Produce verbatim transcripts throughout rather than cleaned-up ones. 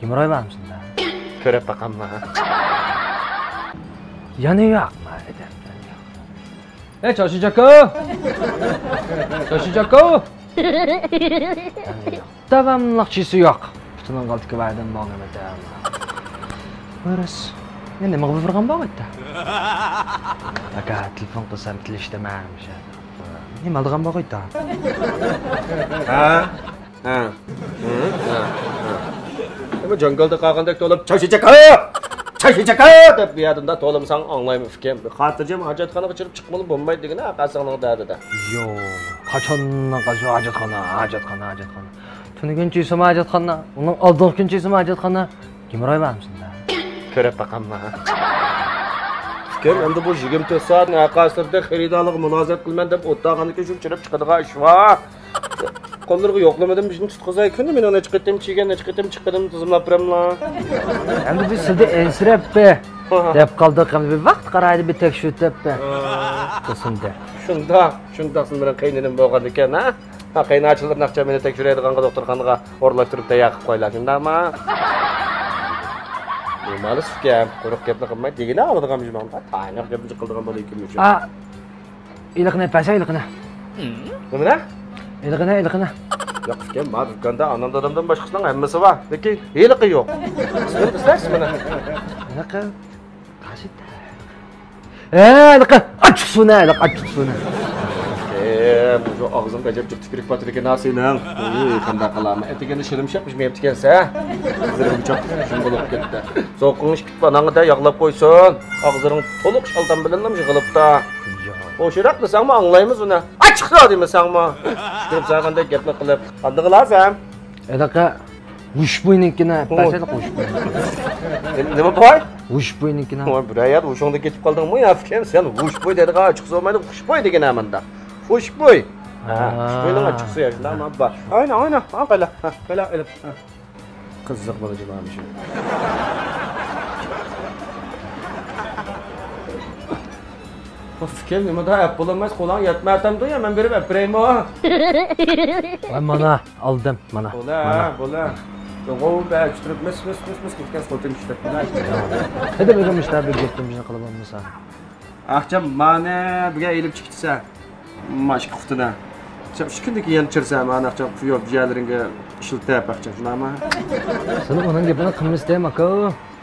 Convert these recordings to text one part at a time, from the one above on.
مۇراي بارمىسۇن دە؟ كۆرۈپ باقامما. يەنە ياق، مانا ئادەم، يەنە ياق. ئەي، چاشىجاكو! چاشىجاكو! يەنە ياق. داۋاملىق چىسى يوق. پۇتىنىڭ ئالدىدىكى ۋەدەم بولغان ئادەم. بىرس. يا نېمە قىلىپ بارغان بولغان ئادەم؟ ئاكا، تېلېفون قىلسام تىللىشىدىمەن. نېمە ئالىدىغان بولغان ئادەم؟ ھە؟ ھە. ھە. ھە. ھە. نېمە جاڭگالدا قالغاندەك تولۇپ، چاشىجاكا! چاشىجاكا! دەپ بۇ يەردىن تولىمىساڭ ئاڭلايمەن ئۇكام. خاتىرجەم ھاجەتخانىغا چىرىپ چىقمىلا بولمايدۇ دېگىنە قەسەڭنىڭ دەردىدە. يوق. قاچاندىن قاچان ھاجەتخانا، ھاجەتخانا، ھاجەتخانا. تۈنۈگۈن چۈشسىمۇ ھاجەتخانا، ئۇنىڭ ئالدىنقى كۈن چۈشسىمۇ ھاجەتخانا. گېموروي بارمىسۇن دە؟ كۆرۈپ باقامما. ئۇكام، ئەمدى بۇ يىگىرمە تۆت سائەتنىڭ ھەققاسىدا خېرىدارلارغا مۇلازىمەت قىلىمەن دەپ ئوتتۇرىغاندىكىن شۇ چىرىپ چىقىدىغان ئىش بار. قوللىرىغا يوقلىمىدىم، بىزنى تۇتقۇزاي. كۈندە مېنىڭ نەچچە قېتىم چىگەن، نەچچە قېتىم چىققىنىمنى تىزىملاپ بېرەملا. ئەمدى بىز سىلدە ئەنسىرەپ بى دەپ قالدۇق. ئەمدى بىر ۋاقىت قارايلى، بىر تەكشۈرتۈپ بى. قىلسۇن دە. شۇنداق، شۇنداق سىلەرنىڭ قېينىنىم بولغاندىكەن، ھە؟ ھە، قېيىنئاچىلىرىنى ئاچا مېنى تەكشۈرەيدىغانغا دوختۇرخانىغا ئورۇنلاشتۇرۇپ تەييار قىلىپ قويلا، شۇنداقمۇ؟ نېمە ئالىسىز ئۇكام؟ قۇرۇق گەپنى قىلماي، دېگىنە ئالىدىغان مېھمانغا تايىنلىق گەپنى قىلىدىغان بالا ئىكەنمىش. ئا، ھېلىقىنى بەرسە، ھېلىقىنى. نېمىنى؟ ھېلىقىنى، ھېلىقىنى. ياق ئۇكام، ما دۇكاندا ئانام دادامدىن باشقىسىنىڭ ھەممىسى بار. لېكىن ھېلىقى يوق. ئىسمىنى بىلسە ئىسمىنى. ھېلىقى. قاشىت. ھە، ھېلىقى ئاچچىقسۇنە، ھېلىقى ئاچچىقسۇنە. ئەي، مۇشۇ ئاغزىڭ ئەجەب جىق تۈكۈرۈك پاتىدىكەن ھا سېنىڭ. ئۇي، قانداق قىلارمەن؟ ئەتىگەندە شىرىمشاق پىشمايپتىكەنسەن. زىرىمچاق شۇم بولۇپ كەتتى. زوقۇڭنى ئىككى ئاناڭغا دە ياغلاپ قويسۇن. ئاغزىڭ تولۇق شالتام بىلەنلا يىغىلىپتا. ياق. ھوشياراق دېسەڭمۇ ئاڭلايمىز ئۇنى. ئاچچىقسۇ دېمىسەڭمۇ. كىرىپ سالغاندەك گەپنى قىلىپ. قاندىغىلا سەن؟ ھېلىقى ھۇشبۇينىڭكىنى بەرسەيلى، ھۇشبۇي. نېمە، نېمە بوي؟ ھۇشبۇينىڭكىنى. ۋاي، بىر ھايات ھوشۇڭدىن كېتىپ قالدىڭمۇ يا ئۇكام؟ سەن ھۇشبۇي دەيدىغان ئاچچىقسۇ بولمايدۇ، خۇشبۇي دېگىنە مۇنداق. خۇشبۇي. ھە، خۇشبۇينىڭ ئاچچىقسۇ يا، شۇنداقمۇ؟ بار. ئاينا، ئاينا، ھا، قايلا، ھا، قايلا ئېلىپ. قىزىق بالا جۇمۇ شۇ. ئۇكام، نېمىدا ئەپ بولالماس، قولۇڭ يەتمەيتتى يا، مەن بېرىپ ئەپ بېرەيمۇ؟ ۋاي، مانا. ئالدىم، مانا. بولا، مانا. بولا. يوغۇ، بە، چۈشتۈرۈپ، مىس، مىس، مىس، مىس، كەتكەن خوتۇن چۈشتۈرۈپ، بولا. قېدىم ئۆزۈم ئىشتا بىر گەپتىن بىر قىلىپ بولمىسا. ئاخچام مانى بىگە ئېلىپ چىقىپسەن. ما ئىككى قۇتىدا. شۇ ئىككى كۈندىن كېيىن چىرسا، مانا ئاخچام قۇيۇپ، بىر يەرلىرىڭگە ئىشلىتىپ، ئاخچام، شۇنداقمۇ؟ سېنىڭ ئۇنىڭ گېپىنى قىلمىسىتەم، ئاكا.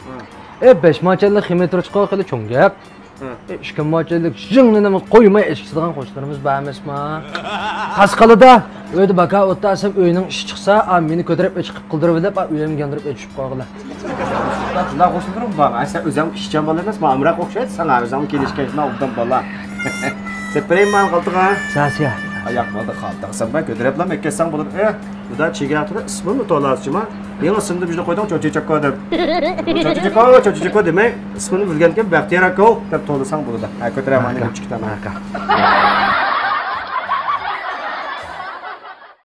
ھە. ئەي، بەش ماچەنلىك خىمىيە تۇرۇشقا خېلى چوڭ گەپ. ھە. ئىككى ماچەنلىك ژىڭنىنىمۇ قويماي ئىچكۈزىدىغان قوشنىلىرىمىز بار ئەمەسما؟ خاس قالىدا، ئۆيدە باكا ئوتتا ئەسەم ئۆينىڭ ئىشى چىقسا، ئا، مېنى كۆتۈرۈپ ئىچى قىپ قىلدۇرۇۋېلىپ، ئا، ئۆيۈمگە ياندۇرۇپ ئىچۈپ قويغىلى. شۇنداق قوشنىلىرىم بار. ئا، سەن ئۆزۈڭ ئىشچان بالا ئەمەسما، ئامراق ئوخشايدۇ ساڭا، ئۆزۈڭ كېلىشكەن شۇنداق ئوبدان بالا. سېلىپ بېرەيمۇ ماڭا قالتىغا؟ ساسىيا. ئا، ياق، بولدى، قالتىغا سەن بار، كۆتۈرۈپلا مەككەتسەڭ بولىدۇ. ئە، بۇدا چېگە ھەققىدە ئىسمىمنى تولاسىچىما؟ يېڭى ئىسىمنى بىزنى قويدۇڭ، چوچىچاكو دەپ. چوچىچاكو، چوچىچاكو دېمەي، ئىسمىنى بىلگەنكەن بەختىيار ئاكا دەپ تولىساڭ بولىدۇ. ھە، كۆتۈرە مانا ئىككى تانە.